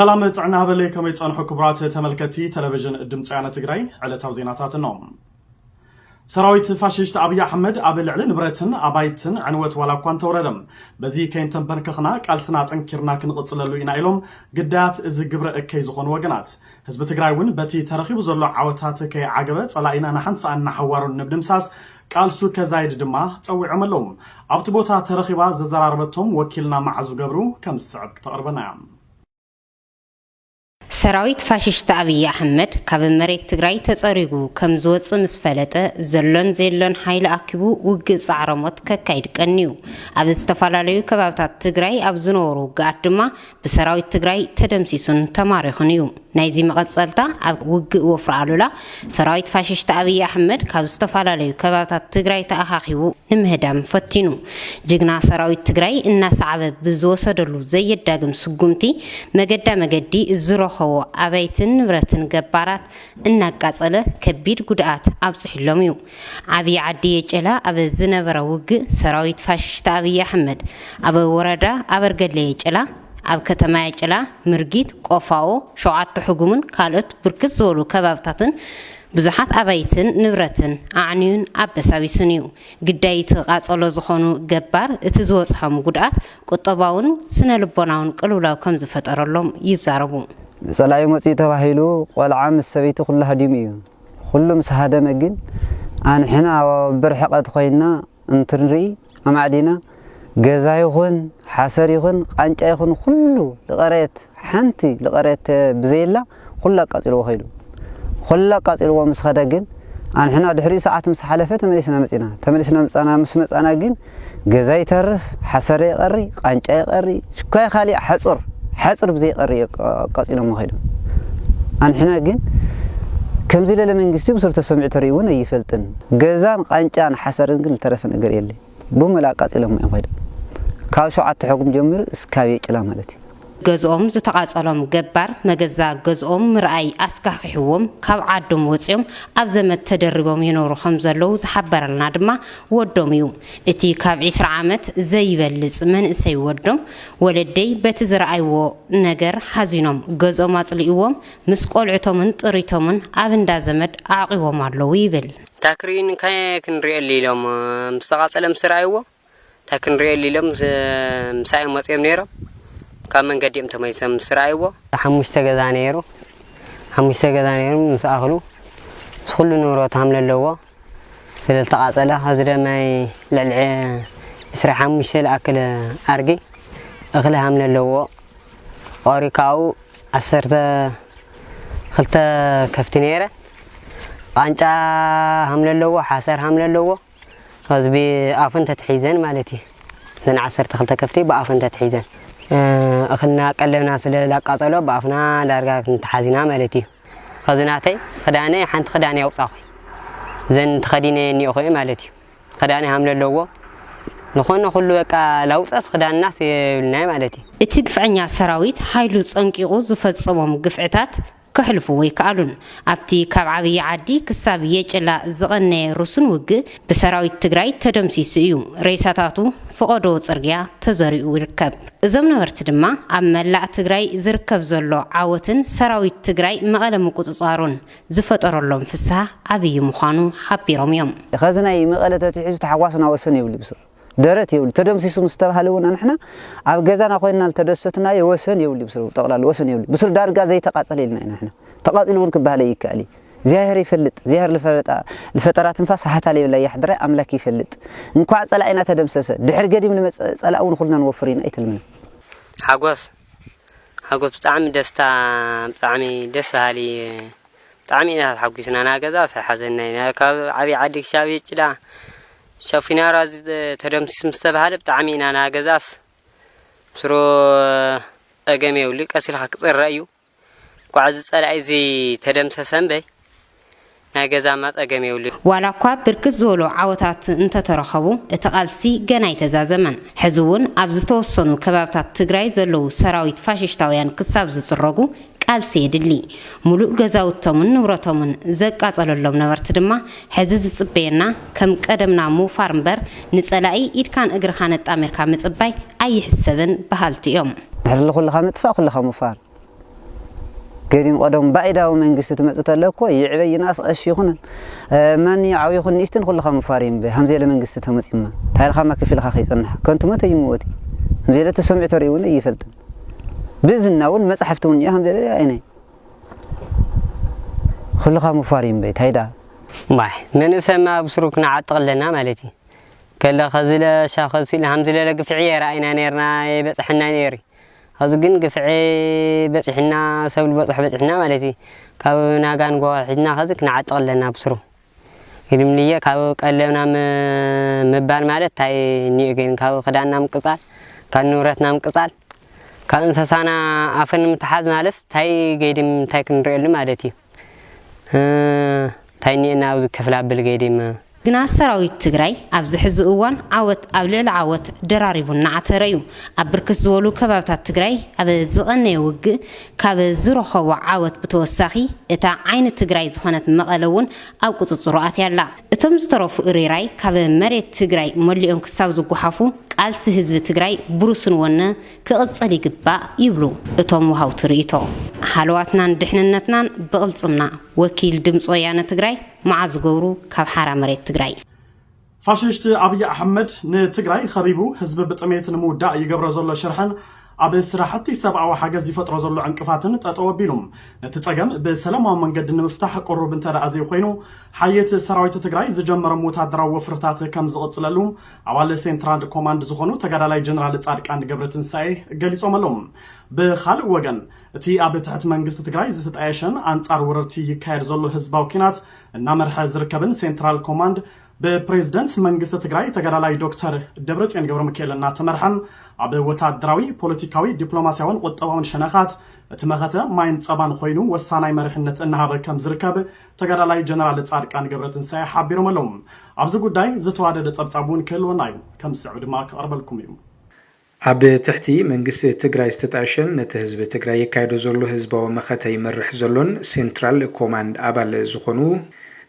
ሰላም ጥዕና በለይ፣ ከመይ ጸንሑ ክቡራት ተመልከቲ ቴሌቪዥን ድምፂ ወያነ ትግራይ? ዕለታዊ ዜናታት እኖ። ሰራዊት ፋሽስት ኣብይ ኣሕመድ ኣብ ልዕሊ ንብረትን ኣባይትን ዕንወት ዋላ እኳ እንተውረደ፣ በዚ ከይንተንበርከኽና ቃልስና ጠንኪርና ክንቕፅለሉ ኢና ኢሎም ግዳያት እዚ ግብረ እከይ ዝኾኑ ወገናት። ህዝቢ ትግራይ እውን በቲ ተረኺቡ ዘሎ ዓወታት ከይዓገበ ጸላኢና ንሓንሳእን ንሓዋሩን ንምድምሳስ ቃልሱ ከዛይድ ድማ ጸዊዖም ኣለዉ። ኣብቲ ቦታ ተረኺባ ዘዘራረበቶም ወኪልና መዓዙ ገብሩ ከም ዝስዕብ ክተቕርበና እያ። ሰራዊት ፋሽስት ኣብይ ኣሕመድ ካብ መሬት ትግራይ ተጸሪጉ ከም ዝወጽእ ምስ ፈለጠ፣ ዘሎን ዘየሎን ሓይሊ ኣኪቡ ውግእ ጻዕረ ሞት ከካይድ ቀንዩ። ኣብ ዝተፈላለዩ ከባብታት ትግራይ ኣብ ዝነበሩ ውግኣት ድማ ብሰራዊት ትግራይ ተደምሲሱን ተማሪኹን እዩ። ናይዚ መቐጸልታ ኣብ ውግእ ወፍሪ ኣሉላ ሰራዊት ፋሽስት ኣብይ ኣሕመድ ካብ ዝተፈላለዩ ከባብታት ትግራይ ተኣኻኺቡ ንምህዳም ፈቲኑ። ጅግና ሰራዊት ትግራይ እናሰዓበ ብዝወሰደሉ ዘየዳግም ስጉምቲ መገዳ መገዲ ዝረኸቦ ኣባይትን ንብረትን ገባራት እናቃጸለ ከቢድ ጉድኣት ኣብፅሕሎም እዩ። ዓብዪ ዓዲ የጨላ ኣብ ዝነበረ ውግእ ሰራዊት ፋሽስት ኣብይ ኣሕመድ ኣብ ወረዳ ኣበርገለ የጨላ፣ ኣብ ከተማ የጨላ፣ ምርጊት፣ ቆፋዎ፣ ሸውዓተ ሕጉምን ካልኦት ብርክት ዝበሉ ከባብታትን ብዙሓት ኣባይትን ንብረትን ኣዕንዩን ኣበሳቢሱን እዩ። ግዳይ እቲ ቃጸሎ ዝኾኑ ገባር እቲ ዝበፅሖም ጉድኣት ቁጠባውን ስነ ልቦናውን ቅልውላው ከም ዝፈጠረሎም ይዛረቡ። ጸላኢ መጺኡ ተባሂሉ ቆልዓ ምስ ሰበይቲ ኩሉ ሃዲሙ እዩ። ኩሉ ምስ ሃደመ ግን ኣንሕና ኣብ ብርሕቐት ኮይንና እንትንርኢ ኣማዕዲና ገዛ ይኹን ሓሰር ይኹን ቃንጫ ይኹን ኩሉ ልቐረየት ሓንቲ ልቐረየት ብዘየላ ኩሉ ኣቃጺልዎ ከይዱ። ኩሉ ኣቃጺልዎ ምስ ኸደ ግን ኣንሕና ድሕሪኡ ሰዓት ምስ ሓለፈ ተመሊስና መጺና። ተመሊስና ምጻና ምስ መጻና ግን ገዛ ይተርፍ፣ ሓሰር ይቐሪ፣ ቃንጫ ይቐሪ፣ ሽኳይ ካሊእ ሓጹር ሓጹር ብዘይቐሪ ኣቃጺሎሞ ከይዶም። ኣንሕና ግን ከምዚ ለለ መንግስቲ ብሱር ተሰሚዑ ተሪኡ እውን ኣይፈልጥን። ገዛን ቃንጫን ሓሰርን ግን ዝተረፈ ነገር የለ። ብሙሉ ኣቃጺሎሞ እዮም ከይዶም። ካብ ሸውዓተ ሕጉም ጀሚሩ እስካብ የጭላ ማለት እዩ። ገዝኦም ዝተቓጸሎም ገባር መገዛ ገዝኦም ምርኣይ ኣስካኺሕዎም ካብ ዓዶም ወጺኦም ኣብ ዘመድ ተደሪቦም ይነብሩ ከም ዘለዉ ዝሓበረልና ድማ ወዶም እዩ። እቲ ካብ ዒስራ ዓመት ዘይበልጽ መንእሰይ ወዶም፣ ወለደይ በቲ ዝረኣይዎ ነገር ሓዚኖም ገዝኦም ኣጽሊእዎም ምስ ቆልዕቶምን ጥሪቶምን ኣብ እንዳ ዘመድ ኣዕቒቦም ኣለዉ ይብል። እታ ክርእዩኒ እንታይ ክንርእየሉ ኢሎም ምስ ተቓጸለ ምስ ረኣይዎ እንታይ ክንርእየሉ ኢሎም ምስ ምሳይ እዮም መጺኦም ነይሮም። ካብ መንገዲ እዮም ተመሊሶም ምስ ረኣይዎ። ሓሙሽተ ገዛ ነይሩ። ሓሙሽተ ገዛ ነይሩ ምስ ኣኽሉ ምስ ኩሉ ንብረቱ ሃም ለለዎ ስለ ዝተቓጸለ ኸዚ ደማይ ልዕሊ ዕስራ ሓሙሽተ ዝኣክል ኣርጊ እኽሊ ሃም ለለዎ ኦሪ ካብኡ ዓሰርተ ክልተ ከፍቲ ነይረ ቃንጫ ሃም ለለዎ ሓሰር ሃም ለለዎ ኸዚ ብኣፈን ተትሒዘን ማለት እዩ። እዘን ዓሰርተ ክልተ ከፍቲ ብኣፈን ተትሒዘን እኽልና ቀለብና ስለ ላቃጸሎ ብኣፍና ዳርጋ ክንተሓዚና ማለት እዩ። ኸዚ ናተይ ኽዳነይ ሓንቲ ኽዳነይ ኣውጻኹ። እዘን ተኸዲነ እኒኦኹ ማለት እዩ። ኽዳነይ ሃም ለለዎ ዝኾነ ኩሉ በቃ ላውጸስ ኽዳንናስ የብልናይ ማለት እዩ። እቲ ግፍዐኛ ሰራዊት ሓይሉ ጸንቂቑ ዝፈጸሞም ግፍዕታት ከሕልፍዎ ኣይከኣሉን። ኣብቲ ካብ ዓብዪ ዓዲ ክሳብ የጭላ ዝቐነየ ርሱን ውግእ ብሰራዊት ትግራይ ተደምሲሱ እዩ። ሬሳታቱ ፈቐዶ ጽርግያ ተዘሪኡ ይርከብ። እዞም ነበርቲ ድማ ኣብ መላእ ትግራይ ዝርከብ ዘሎ ዓወትን ሰራዊት ትግራይ መቐለ ምቁጽጻሩን ዝፈጠረሎም ፍስሃ ዓብዪ ምዃኑ ሓቢሮም እዮም። ኸዚ ናይ መቐለ ተትሒዙ ተሓጓስና ወሰን የብሉ ብስሩ። ደረት የብሉ። ተደምሲሱ ምስ ተባህለ እውን ኣንሕና ኣብ ገዛና ኮይንና ዝተደሰትናዮ ወሰን የብሉ ብስሩ። ጠቕላላ ወሰን የብሉ። ብስሩ ዳርጋ ዘይተቓጸለ ኢልና ኢና ንሕና። ተቓጺሉ እውን ክበሃል ኣይከኣል እዩ። እግዚኣብሔር ይፈልጥ። እግዚኣብሔር ልፈረጣ ልፈጠራ ትንፋስ ሃታ ለይብላ የሕድራ ኣምላክ ይፈልጥ። እንኳዕ ጸላኢና ተደምሰሰ። ድሕር ገዲም ንመጽእ ጸላእ እውን ኩልና ንወፍር ኢና ኣይትልምና። ሓጎስ ሓጎስ ብጣዕሚ ደስታ ብጣዕሚ ደስ በሃሊ ብጣዕሚ ኢና ተሓጒስና ናገዛ ሳይሓዘና ኢና ካብ ዓብዪ ዓዲ ክሻብ ጭዳ ሸፊናራ ተደምሲስ ምስ ተባሃለ ብጣዕሚ ኢና ናገዛስ ምስሮ ጸገም የብሉ ቀስ ኢልካ ክጽረ እዩ ኳዕ እዚ ጸላኢ እዚ ተደምሰሰ እምበይ ናይ ገዛማ ጸገም የብሉ። ዋላ እኳ ብርክት ዝበሉ ዓወታት እንተተረኸቡ፣ እቲ ቃልሲ ገና ኣይተዛዘመን። ሕዚ እውን ኣብ ዝተወሰኑ ከባብታት ትግራይ ዘለዉ ሰራዊት ፋሽሽታውያን ክሳብ ዝጽረጉ ቃልሲ የድሊ። ሙሉእ ገዛውቶምን ንብረቶምን ዘቃጸለሎም ነበርቲ ድማ፣ ሕዚ ዝጽበየና ከም ቀደምና ምውፋር እምበር፣ ንጸላኢ ኢድካን እግርኻን ኣጣሚርካ ምጽባይ ኣይሕሰብን በሃልቲ እዮም። ድሕሪ ኩልኻ ምጥፋእ ኩልኻ ምውፋር። ገዲም ቀደም ባዕዳዊ መንግስቲ ትመጽእ ተሎ እኮ ይዕበ ይንኣስ ቀሺ ይኹንን መን ዓብዪ ይኹን ንእሽትን ኩልኻ ምፋር እዩ እምበይ። ሃምዘለ መንግስቲ ተመጺማ እንታይ ኢልኻ ማክፍ ኢልካ ከይጸንሕ ከንቱ መተ ይምወት እዩ። ሃምዘለ ተሰሚዑ ተሪኡ እውን ይፈልጥን ብእዝና እውን መጻሕፍቲ እውን እዩ። ሃምዘለ ኣይነይ ኩልኻ ምፋር እዩ እምበይ እንታይ ደኣ። ባይ መንእሰማ ብስሩ ክነዓጥቕ ኣለና ማለት እዩ። ከለ ኸዚ ለሻ ኸዚ ኢለ ሃምዚ ለለ ግፍዒ የረኣይና ነርና የበጽሐና ነይሩ። ኸዚ ግን ግፍዒ በጺሕና ሰብ ዝበጽሖ በጺሕና ማለት እዩ። ካብ ናጋን ጎ ሒዝና ኸዚ ክነዓጥቕ ኣለና ብስሩ። ግድምልየ ካብ ቀለብና ም- ምባል ማለት እንታይ እኒኦ ግን ካብ ክዳንና ምቅጻል ካብ ንብረትና ምቅጻል ካብ እንስሳና ኣፈን ምትሓዝ ማለት እንታይ ገይድም እንታይ ክንሪኤሉ ማለት እዩ። እንታይ እኒኤና ኣብዚ ከፍላ ብል ገይድም ግና ሰራዊት ትግራይ ኣብዚ ሕዚ እዋን ዓወት ኣብ ልዕሊ ዓወት ደራሪቡ እናዓተረ እዩ። ኣብ ብርክት ዝበሉ ከባብታት ትግራይ ኣብ ዝቐነየ ውግእ ካብ ዝረኸቦ ዓወት ብተወሳኺ እታ ዓይኒ ትግራይ ዝኾነት መቐለ እውን ኣብ ቁፅፅሩ ኣትያ ኣላ። እቶም ዝተረፉ እሪራይ ካብ መሬት ትግራይ መሊኦም ክሳብ ዝጓሓፉ ቃልሲ ህዝቢ ትግራይ ብሩስን ወነ ክቕፅል ይግባእ ይብሉ እቶም ወሃውቲ ርእይቶ። ሃለዋትናን ድሕንነትናን ብቕልፅምና። ወኪል ድምፂ ወያነ ትግራይ መዓዝ ገብሩ ካብ ሓራ መሬት ትግራይ። ፋሽስት ኣብይ ኣሕመድ ንትግራይ ኸቢቡ ህዝቢ ብጥሜት ንምውዳእ ይገብሮ ዘሎ ሽርሕን ኣብ ስራሕቲ ሰብኣዊ ሓገዝ ይፈጥሮ ዘሎ ዕንቅፋትን ጠጠው ኣቢሉ ነቲ ጸገም ብሰላማዊ መንገዲ ንምፍታሕ ቅሩብ እንተ ደኣ ዘይኮይኑ ሓየት ሰራዊት ትግራይ ዝጀመሮም ወታደራዊ ወፍርታት ከም ዝቕጽለሉ ኣባል ሴንትራል ኮማንድ ዝኾኑ ተጋዳላይ ጀነራል ጻድቃን ገብረትንሳኤ ገሊጾም ኣለዉ። ብኻልእ ወገን እቲ ኣብ ትሕቲ መንግስቲ ትግራይ ዝተጣየሸን ኣንጻር ወረርቲ ይካየድ ዘሎ ህዝባዊ ኲናት እናመርሐ ዝርከብን ሴንትራል ኮማንድ ብፕሬዝደንት መንግስቲ ትግራይ ተጋዳላይ ዶክተር ደብረጽዮን ገብረሚካኤል እናተመርሐ ኣብ ወታደራዊ፣ ፖለቲካዊ፣ ዲፕሎማሲያውን ቁጠባውን ሸነኻት እቲ መኸተ ማይን ጸባን ኮይኑ ወሳናይ መሪሕነት እናሃበ ከም ዝርከብ ተጋዳላይ ጀነራል ጻድቃን ገብረትንሳኤ ሓቢሮም ኣለዉ። ኣብዚ ጉዳይ ዝተዋደደ ጸብጻብ እውን ክህልወና እዩ፣ ከም ዝስዕብ ድማ ክቐርበልኩም እዩ። ኣብ ትሕቲ መንግስቲ ትግራይ ዝተጣየሸን ነቲ ህዝቢ ትግራይ የካይዶ ዘሎ ህዝባዊ መኸተ ይመርሕ ዘሎን ሴንትራል ኮማንድ ኣባል ዝኾኑ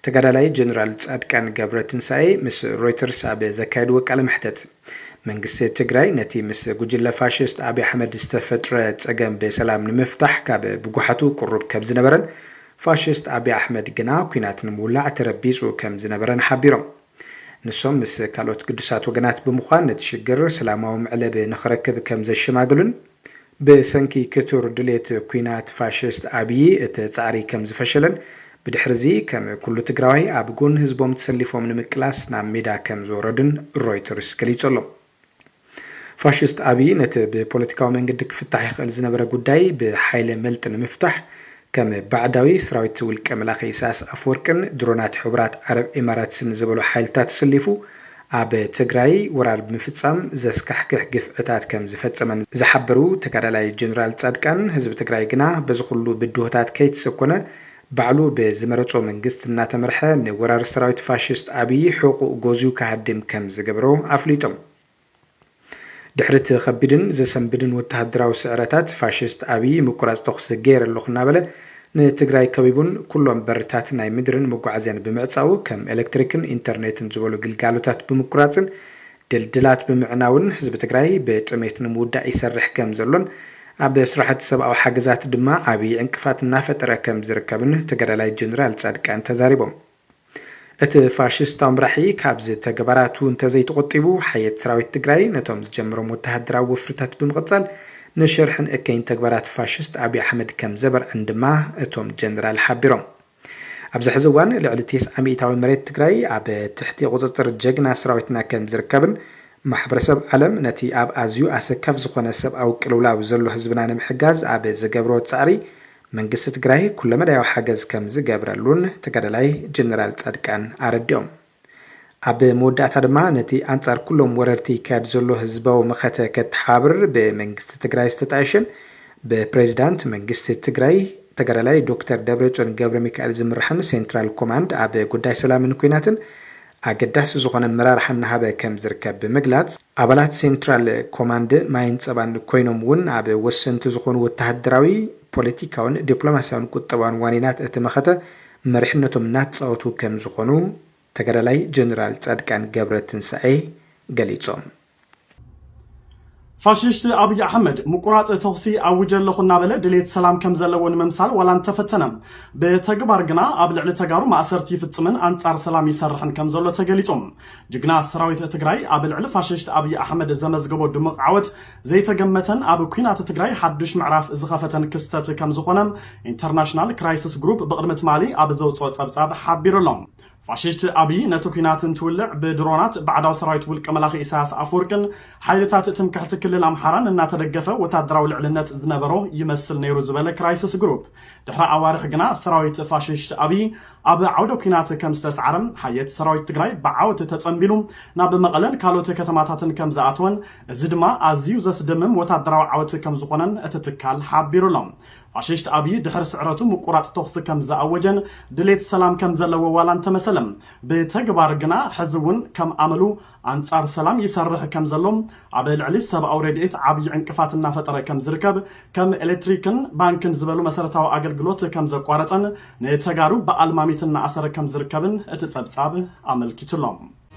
ተጋዳላይ ጀነራል ጻድቃን ገብረትንሳኤ ምስ ሮይተርስ ኣብ ዘካየድዎ ቃለ መሕተት፣ መንግስቲ ትግራይ ነቲ ምስ ጉጅለ ፋሽስት ኣብይ ኣሕመድ ዝተፈጥረ ጸገም ብሰላም ንምፍታሕ ካብ ብጉሓቱ ቅሩብ ከም ዝነበረን ፋሽስት ኣብይ ኣሕመድ ግና ኲናት ንምውላዕ ተረቢጹ ከም ዝነበረን ሓቢሮም። ንሶም ምስ ካልኦት ግዱሳት ወገናት ብምዃን ነቲ ሽግር ሰላማዊ መዕለቢ ንኽረክብ ከም ዘሸማግሉን ብሰንኪ ክቱር ድሌት ኲናት ፋሽስት ኣብዪ እቲ ጻዕሪ ከም ዝፈሸለን ብድሕርዚ ከም ኩሉ ትግራዋይ ኣብ ጎኒ ህዝቦም ተሰሊፎም ንምቅላስ ናብ ሜዳ ከም ዝወረዱን ሮይተርስ ገሊጹ ኣሎ። ፋሽስት ኣብዪ ነቲ ብፖለቲካዊ መንገዲ ክፍታሕ ይኽእል ዝነበረ ጉዳይ ብሓይሊ መልጢ ንምፍታሕ ከም ባዕዳዊ ሰራዊት ውልቀ መላኺ ኢሳያስ ኣፈወርቅን ድሮናት ሕቡራት ዓረብ ኢማራትስን ዝበሉ ሓይልታት ተሰሊፉ ኣብ ትግራይ ወራር ብምፍጻም ዘስካሕክሕ ግፍዕታት ከም ዝፈጸመን ዝሓበሩ ተጋዳላይ ጀነራል ጻድቃን ህዝቢ ትግራይ ግና በዚ ኩሉ ብድሆታት ከይተሰኮነ ባዕሉ ብዝመረጾ መንግስቲ እናተመርሐ ንወራር ሰራዊት ፋሽስት ኣብዪ ሕቑኡ ጎዝዩ ክሃድም ከም ዝገበሮ ኣፍሊጦም። ድሕሪ እቲ ኸቢድን ዘሰንብድን ወተሃደራዊ ስዕረታት ፋሽስት ኣብዪ ምቁራጽ ተኹሲ ገይረ ኣለኹ እናበለ ንትግራይ ከቢቡን ኩሎም በርታት ናይ ምድርን መጓዓዝያን ብምዕጻዉ ከም ኤሌክትሪክን ኢንተርኔትን ዝበሉ ግልጋሎታት ብምቁራጽን ድልድላት ብምዕናውን ህዝቢ ትግራይ ብጥሜት ንምውዳእ ይሰርሕ ከም ዘሎን ኣብ ስራሕቲ ሰብኣዊ ሓገዛት ድማ ዓብዪ ዕንቅፋት እናፈጠረ ከም ዝርከብን ተጋዳላይ ጀነራል ጻድቃን ተዛሪቦም። እቲ ፋሽስታዊ መራሒ ካብዚ ተግባራቱ እንተዘይተቖጢቡ ሓየት ሰራዊት ትግራይ ነቶም ዝጀመሮም ወተሃደራዊ ወፍርታት ብምቕጻል ንሽርሕን እከይን ተግባራት ፋሽስት ኣብይ ኣሕመድ ከም ዘበርዕን ድማ እቶም ጀነራል ሓቢሮም። ኣብዚ ሕዚ እዋን ልዕሊ ተስዓ ሚእታዊ መሬት ትግራይ ኣብ ትሕቲ ቁፅፅር ጀግና ሰራዊትና ከም ዝርከብን ማሕበረሰብ ዓለም ነቲ ኣብ ኣዝዩ ኣሰካፊ ዝኾነ ሰብኣዊ ቅልውላው ዘሎ ህዝብና ንምሕጋዝ ኣብ ዝገብሮ ፃዕሪ መንግስቲ ትግራይ ኩለመዳያዊ ሓገዝ ከም ዝገብረሉን ተጋዳላይ ጀነራል ፃድቃን ኣረዲኦም። ኣብ መወዳእታ ድማ ነቲ ኣንጻር ኩሎም ወረርቲ ይካየድ ዘሎ ህዝባዊ መኸተ ከተሓባብር ብመንግስቲ ትግራይ ዝተጣየሸን ብፕሬዚዳንት መንግስቲ ትግራይ ተጋዳላይ ዶክተር ደብረጽዮን ገብረ ሚካኤል ዝምራሕን ሴንትራል ኮማንድ ኣብ ጉዳይ ሰላምን ኲናትን ኣገዳሲ ዝኾነ ኣመራርሓ እናሃበ ከም ዝርከብ ብምግላጽ፣ ኣባላት ሴንትራል ኮማንድ ማይን ጸባን ኮይኖም እውን ኣብ ወሰንቲ ዝኾኑ ወተሃደራዊ፣ ፖለቲካውን ዲፕሎማሲያውን ቁጠባውን ዋኒናት እቲ መኸተ መሪሕነቶም እናተጻወቱ ከም ዝኾኑ ተጋዳላይ ጀነራል ጻድቃን ገብረትንሳኤ ገሊጾም። ፋሽስት ኣብይ ኣሕመድ ምቁራፅ ተኹሲ ኣውጀ ኣለኹ እናበለ ድሌት ሰላም ከም ዘለዎ ንምምሳል ዋላ እንተፈተነ፣ ብተግባር ግና ኣብ ልዕሊ ተጋሩ ማእሰርቲ ይፍፅምን ኣንፃር ሰላም ይሰርሕን ከም ዘሎ ተገሊፁ። ጅግና ሰራዊት ትግራይ ኣብ ልዕሊ ፋሽስት ኣብይ ኣሕመድ ዘመዝገቦ ድሙቕ ዓወት ዘይተገመተን ኣብ ኲናት ትግራይ ሓዱሽ ምዕራፍ ዝኸፈተን ክስተት ከም ዝኾነ ኢንተርናሽናል ክራይሲስ ግሩፕ ብቕድሚ ትማሊ ኣብ ዘውፅኦ ፀብፃብ ሓቢሩ ኣሎ። ፋሽስት ኣብይ ነቲ ኲናት እንትውልዕ ብድሮናት ባዕዳዊ ሰራዊት ውልቀ መላኺ ኢሳያስ ኣፈወርቅን ሓይልታት ትምክሕቲ ክልል ኣምሓራን እናተደገፈ ወታደራዊ ልዕልነት ዝነበሮ ይመስል ነይሩ ዝበለ ክራይሲስ ግሩፕ፣ ድሕሪ ኣዋርሕ ግና ሰራዊት ፋሽስት ኣብይ ኣብ ዓውደ ኲናት ከም ዝተሰዓረ፣ ሓየት ሰራዊት ትግራይ ብዓወት ተጸንቢሉ ናብ መቐለን ካልኦት ከተማታትን ከም ዝኣተወን፣ እዚ ድማ ኣዝዩ ዘስደምም ወታደራዊ ዓወት ከም ዝኾነን እቲ ትካል ሓቢሩ ኣሎ። ፋሽስት ኣብይ ድሕሪ ስዕረቱ ምቁራጽ ተኹሲ ከም ዝኣወጀን ድሌት ሰላም ከም ዘለዎ ዋላ እንተመሰለ፣ ብተግባር ግና ሕዚ እውን ከም ኣመሉ ኣንጻር ሰላም ይሰርሕ ከም ዘሎ፣ ኣብ ልዕሊ ሰብኣዊ ረድኤት ዓብዪ ዕንቅፋት እናፈጠረ ከም ዝርከብ፣ ከም ኤሌክትሪክን ባንክን ዝበሉ መሰረታዊ ኣገልግሎት ከም ዘቋረጸን፣ ንተጋሩ ብኣልማሚት እናኣሰረ ከም ዝርከብን እቲ ጸብጻብ ኣመልኪቱ ኣሎ።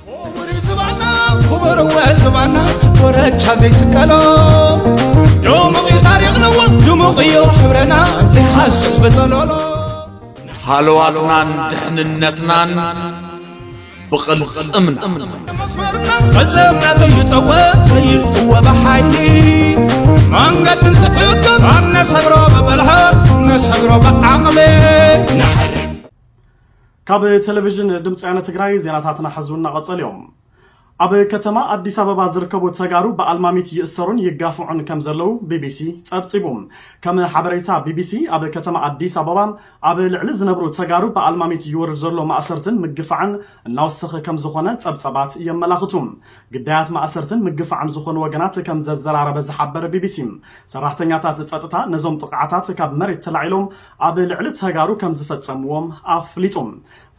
ክቡር እዩ ዝባና፣ ክቡር እወ ዝባና፣ ኮረቻ ዘይስቀሎ። ድሙቕ እዩ ታሪኽና፣ ድሙቕ እዩ ሕብረና፣ ዘይሃስስ በጸሎሎ። ሃለዋትናን ድሕንነትናን ብቕልጽምና። መስመርና ፈጸምና ዘይጠወ፣ ዘይጥወ ብሓይሊ። መንገዲ እንትሕገር፣ ኣነሰግሮ ብብልሃት፣ ነሰግሮ ብዓቕሊ። ካብ ቴሌቪዥን ድምፂ ወያነ ትግራይ ዜናታትና ሕዚ እናቐጸሉ እዮም። ኣብ ከተማ ኣዲስ ኣበባ ዝርከቡ ተጋሩ ብኣልማሚት ይእሰሩን ይጋፍዑን ከም ዘለዉ ቢቢሲ ጸብጺቡ። ከም ሓበሬታ ቢቢሲ፣ ኣብ ከተማ ኣዲስ ኣበባ ኣብ ልዕሊ ዝነብሩ ተጋሩ ብኣልማሚት ይወርድ ዘሎ ማእሰርትን ምግፋዕን እናወሰኸ ከም ዝኾነ ጸብጻባት የመላኽቱ። ግዳያት ማእሰርትን ምግፋዕን ዝኾኑ ወገናት ከም ዘዘራረበ ዝሓበረ ቢቢሲ፣ ሰራሕተኛታት ጸጥታ ነዞም ጥቕዓታት ካብ መሬት ተላዒሎም ኣብ ልዕሊ ተጋሩ ከም ዝፈጸምዎም ኣፍሊጡ።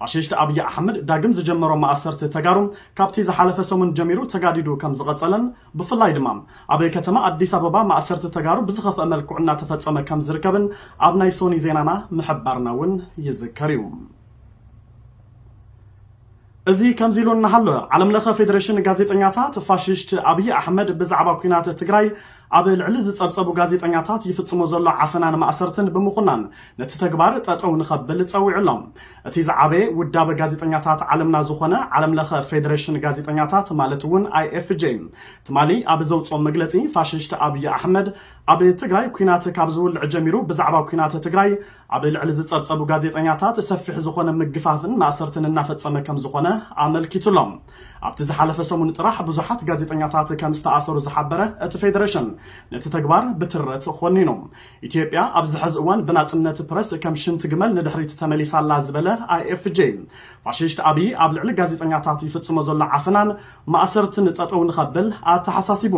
ፋሽስት ኣብይ ኣሕመድ ዳግም ዝጀመሮ ማእሰርቲ ተጋሩ ካብቲ ዝሓለፈ ሰሙን ጀሚሩ ተጋዲዱ ከም ዝቐጸለን፣ ብፍላይ ድማ ኣብ ከተማ ኣዲስ ኣበባ ማእሰርቲ ተጋሩ ብዝኸፍአ መልክዑ እናተፈጸመ ከም ዝርከብን ኣብ ናይ ሶኒ ዜናና ምሕባርና እውን ይዝከር እዩ። እዚ ከምዚ ኢሉ እናሃሎ፣ ዓለምለኸ ፌዴሬሽን ጋዜጠኛታት ፋሽስት ኣብይ ኣሕመድ ብዛዕባ ኲናት ትግራይ ኣብ ልዕሊ ዝጸብጸቡ ጋዜጠኛታት ይፍጽሞ ዘሎ ዓፈናን ማእሰርትን ብምኹናን፣ ነቲ ተግባር ጠጠው ንኸብል ጸዊዑ ኣሎ። እቲ ዝዓበየ ውዳበ ጋዜጠኛታት ዓለምና ዝኾነ ዓለምለኸ ፌዴሬሽን ጋዜጠኛታት፣ ማለት እውን ኣይኤፍጄ፣ ትማሊ ኣብ ዘውፅኦ መግለጺ፣ ፋሽስት ኣብይ ኣሕመድ ኣብ ትግራይ ኲናት ካብ ዝውልዕ ጀሚሩ ብዛዕባ ኲናት ትግራይ ኣብ ልዕሊ ዝጸብጸቡ ጋዜጠኛታት ሰፊሕ ዝኾነ ምግፋፍን ማእሰርትን እናፈጸመ ከም ዝኾነ ኣመልኪቱ ኣሎ። ኣብቲ ዝሓለፈ ሰሙን ጥራሕ ብዙሓት ጋዜጠኛታት ከም ዝተኣሰሩ ዝሓበረ እቲ ፌዴሬሽን፣ ነቲ ተግባር ብትረት ኮኒኑ። ኢትዮጵያ ኣብዚ ሕዚ እዋን ብናጽነት ፕረስ ከም ሽንቲ ግመል ንድሕሪት ተመሊሳ ኣላ ዝበለ ኣይኤፍጄ፣ ፋሽስት ኣብይ ኣብ ልዕሊ ጋዜጠኛታት ይፍጽሞ ዘሎ ዓፈናን ማእሰርትን ጠጠው ንኸብል ኣተሓሳሲቡ።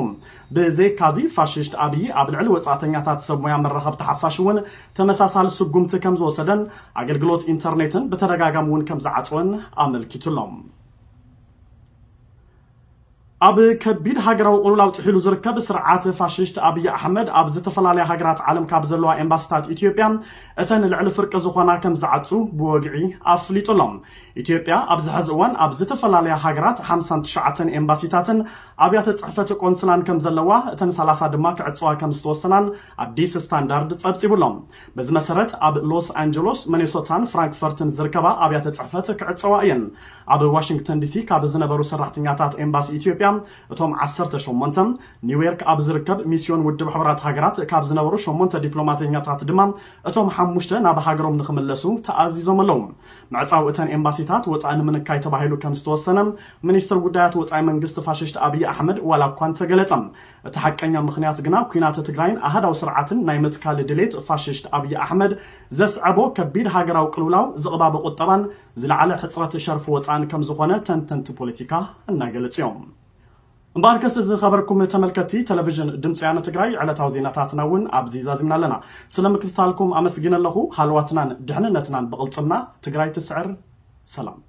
ብዘይካዚ፣ ፋሽስት ኣብይ ኣብ ልዕሊ ወጻእተኛታት ሰብ ሞያ መራኸብቲ ሓፋሽ እውን ተመሳሳሊ ስጉምቲ ከም ዝወሰደን ኣገልግሎት ኢንተርኔትን ብተደጋጋሚ እውን ከም ዝዓጽወን ኣመልኪቱ ኣሎ። ኣብ ከቢድ ሃገራዊ ቅልውላው ጥሒሉ ዝርከብ ስርዓት ፋሽስት ኣብይ ኣሕመድ፣ ኣብ ዝተፈላለያ ሃገራት ዓለም ካብ ዘለዋ ኤምባሲታት ኢትዮጵያ እተን ልዕሊ ፍርቂ ዝኾና ከም ዝዓጹ ብወግዒ ኣፍሊጡ ኣሎ። ኢትዮጵያ ኣብዚ ሕዚ እዋን ኣብ ዝተፈላለያ ሃገራት ሓምሳን ትሽዓተን ኤምባሲታትን ኣብያተ ጽሕፈት ቆንስላን ከም ዘለዋ፣ እተን ሰላሳ ድማ ክዕጽዋ ከም ዝተወሰናን ኣዲስ ስታንዳርድ ጸብጺቡ ኣሎ። በዚ መሰረት፣ ኣብ ሎስ ኣንጀሎስ፣ ሚኔሶታን ፍራንክፈርትን ዝርከባ ኣብያተ ጽሕፈት ክዕጸዋ እየን። ኣብ ዋሽንግተን ዲሲ ካብ ዝነበሩ ሰራሕተኛታት ኤምባሲ ኢትዮጵያ እቶም ዓሰርተ ሸሞንተ፣ ኒውዮርክ ኣብ ዝርከብ ሚስዮን ውድብ ሕቡራት ሃገራት ካብ ዝነበሩ ሸሞንተ ዲፕሎማሰኛታት ድማ እቶም ሓሙሽተ ናብ ሃገሮም ንኽምለሱ ተኣዚዞም ኣለዉ። ምዕጻው እተን ኤምባሲታት ወጻኢ ንምንካይ ተባሂሉ ከም ዝተወሰነ ሚኒስትር ጉዳያት ወጻኢ መንግስቲ ፋሽስት ኣብይ ኣሕመድ ዋላ እኳ እንተገለጸ፣ እቲ ሓቀኛ ምኽንያት ግና ኲናት ትግራይን ኣሃዳዊ ስርዓትን ናይ ምትካል ድሌት ፋሽስት ኣብይ ኣሕመድ ዘስዐቦ ከቢድ ሃገራዊ ቅልውላው፣ ዝቕባበ ቁጠባን ዝለዓለ ሕጽረት ሸርፊ ወጻእን ከም ዝኾነ ተንተንቲ ፖለቲካ እናገለጹ እዮም። እምበኣርከስ፣ ዝኸበርኩም ተመልከትቲ ቴሌቪዥን ድምፂ ወያነ ትግራይ፣ ዕለታዊ ዜናታትና እውን ኣብዚ ዛዚምና ኣለና። ስለ ምክትታልኩም ኣመስጊነ ኣለኹ። ሃለዋትናን ድሕንነትናን ብቕልፅምና። ትግራይ ትስዕር። ሰላም።